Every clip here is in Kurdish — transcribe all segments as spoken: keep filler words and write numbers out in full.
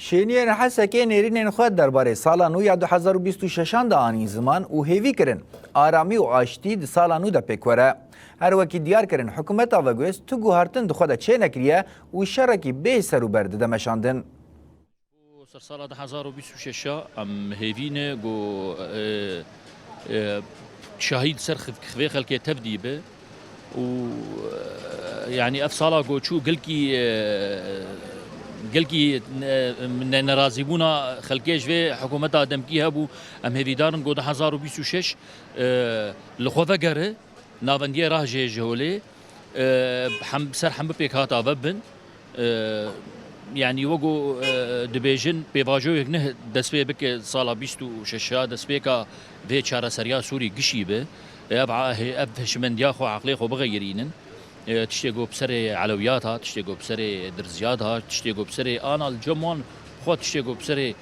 Şêniyên Hesekê nêrînên xwe derbarê sala nû ya du hezar û bîst û şeşan de anîn ziman û hêvî kirin aramî û aştî di sala nû de pêk were. Her wekî diyar kirin, hikûmeta veguhêz tu guhartin di xwe de çênekiriye û şerekî bê serûber dide meşandin. Sersala du hezar û bîst û şeş a em hêvî ne ku, e, e, şahî li ser xiv-, xivê xelkê tev dîbe û, e, yanî ev sala ku çû gelkî, e, gelkî ne-, ne-, nerazîbûna xelkê ji vê hikûmeta demkî hebû. Em hêvîdar in ku du hezar û bîst û şeş, e, li xwe vegere. Navendiyê rehjê ji holê, e, hem, ser hemû pêkhata ve bin. E, yanî wekû, e, dibêjin, pêvajoyek ne dest pê bike sala bîst û şeş a, destpêka vê çareseriya Sûrî gişî be. E, ev a-, ev hişmendiya xwe, aqlê xwe bixeyirînin. E, tiştê ku bi serê elewiyat hat, tiştê ku bi serê dirziyat hat, tiştê ku bi serê ana li cem wan xwe, tiştê ku bi serê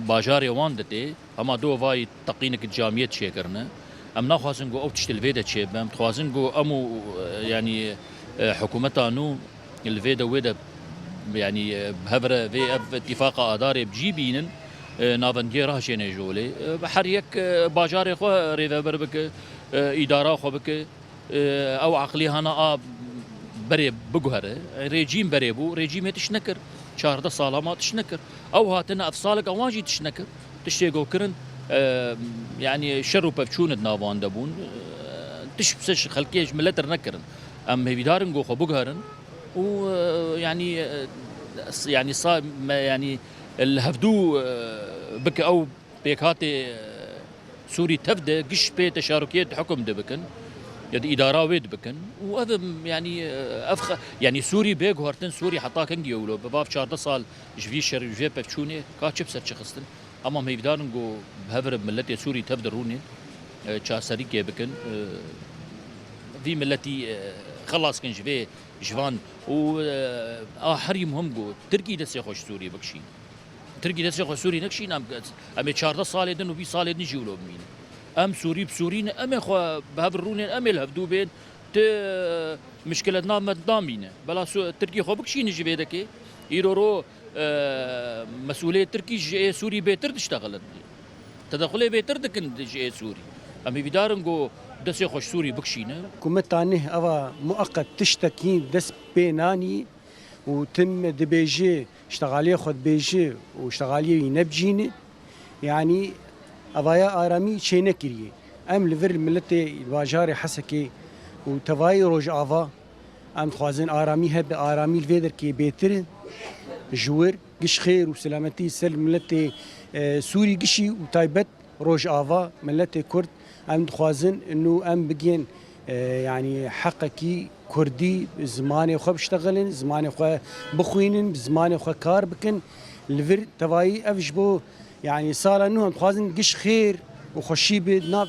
bajarê wan de tê. Hema do vayî teqînek camiyet çêkirine. Em naxwazin ku ew tiştê li vê de çêbe. Em dixwazin ku em û, e, yanî, e, hikûmeta nû li vê de wê de, yanî, e, bi hev re vê ev îtîfaqa Adarê bi cî bînin, e, navendiyê rahişêne ji holê. E, her yek, e, bajarê xwe rêveber bike, e, îdara xwe bike. E, ew eqlî hana a berê biguhere. Rejîm berê bû, rejîmê tişt nekir. Çardeh sala ma tişt nekir. Ew hatine ev salek ewan jî tişt nekir. Tiştê ku kirin, e, yanî şer û pevçûn di nav wan de bûn. E, tişt bi ser xelkê ji milet re nekirin. Em hêvîdar in ku xwe biguherin û, e, yanî, e, s-, yanî sa-, me, yanî li hevdû, e, bike ew pêkhatê, e, Sûrî tev de giş pê teşarukiyê di hukm de bikin, ya di îdara wê de bikin. Û ev, em, yanî, e, ev xe-, yanî Sûrî bê guhertin, Sûrî heta kengî ye wilo? Bi bav çardeh sal ji vî şer, ji vê pevçûnê ka çi bi ser çi xistin? Hema em hêvîdar in ku bi hev re miletê Sûrî tev de rûnê, e, çaserîkê bikin, e, vî miletî, e, xelas kin ji vê, ji van û, e, a herî muhim ku Tirkî destê xwe ji Sûrî bikişîn. Tirkî destê xwe Sûrî nekişîn, em, em ê çardeh salê din û bîst salê din jî wilo bimînin. Em Sûrî bi Sûrî ne, em ê xwe bi hev rûnên, em ê li hevdû bên, ti mişkilet nav me namîne. Bela Su-, Tirkî xwe bikişîne ji vê dekê, îro ro, e, mesûlê Tirkî ji ê Sûrî bêtir diştexilin. Tedexulê bêtir dikin ji ê Sûrî. Em hêvîdar in ku destê xwe ji Sûrî bikişîne. Hikûmeta neh eva mueqet tiştekî dest pê nanî û tim dibêje, ştexaliyê xwe dibêje û ştexaliyê wî nebicîne. Yanî evaya aramî çênekiriye. Em li vir miletê bajarê Hesekê û tevayî Rojava, em dixwazin aramî hebe, aramî li vê derkê bêtir e ji wir. Giş xêr û selametî ser miletê, e, Sûrî gişî û taybet Rojava, miletê Kurd. Em dixwazin nû em bigên, e, yanî heqekî Kurdî, zimanê xwe biştexilin, zimanê xwe bixwînin, bi zimanê xwe kar bikin. Li vir tevayî ev ji bo, yanî sala nû em dixwazin giş xêr û xweşî bi nav